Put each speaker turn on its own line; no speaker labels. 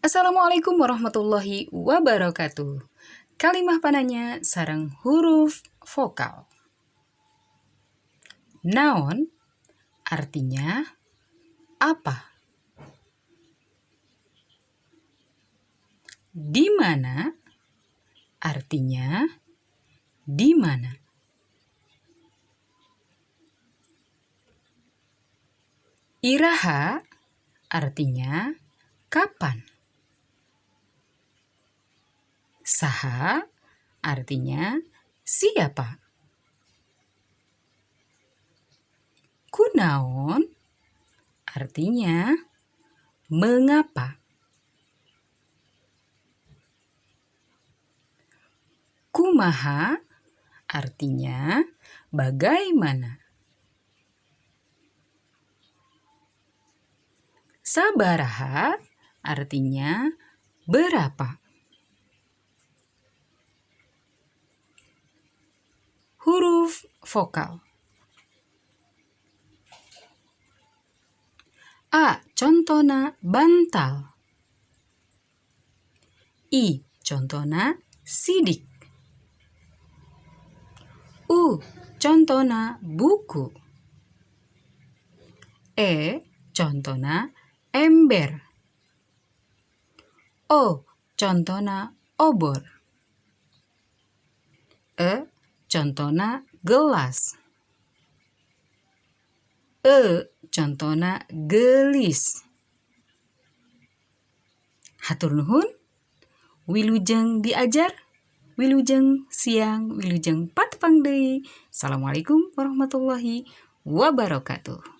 Assalamualaikum warahmatullahi wabarakatuh. Kalimah pananya sareng huruf vokal. Naon artinya apa? Di mana artinya di mana? Iraha artinya kapan? Saha artinya siapa? Kunaon artinya mengapa? Kumaha artinya bagaimana? Sabaraha artinya berapa? Huruf vokal. A. Contona bantal. I. Contona sidik. U. Contona buku. E. Contona ember. O. Contona obor. E. Contona gelas. E. Contona geulis. Hatur nuhun. Wilujeng diajar, wilujeng siang, wilujeng patepang deui. Assalamualaikum warahmatullahi wabarakatuh.